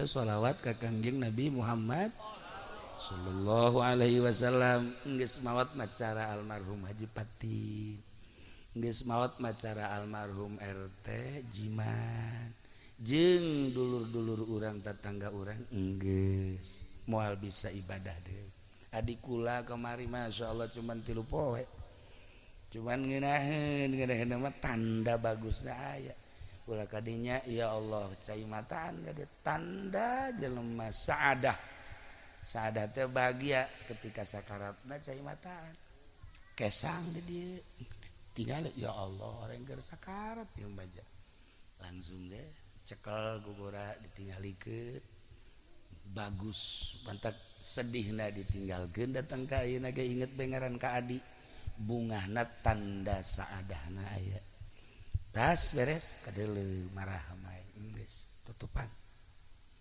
Sholawat ka Kangjeng Nabi Muhammad Shallallahu Alaihi Wasallam. Geus maot macara almarhum Haji Pati, geus maot macara almarhum RT Jiman jeung dulur-dulur urang, tetangga urang, geus moal bisa ibadah deh. Adik kula kemari, Masya Allah, cuman 3 poe, cuman ngeunaheun ngeunaheun mah tanda bagusna aya. Ulah kadinya, ya Allah, cai mataan gade tanda jelema saadah. Saadah teh bahagia ketika sakaratna cai mataan kesang di dieu tinggal. Ya Allah, orang keur sakarat yang baca langsung deh cekel gugura ditinggalikeun. Bagus, pantak sedihna ditinggalkeun, datang ka ayeuna ge inget bengaran ka adi, bungahna tanda saadahna aya. Tas beres kadeuleu marah mai geus tutupan.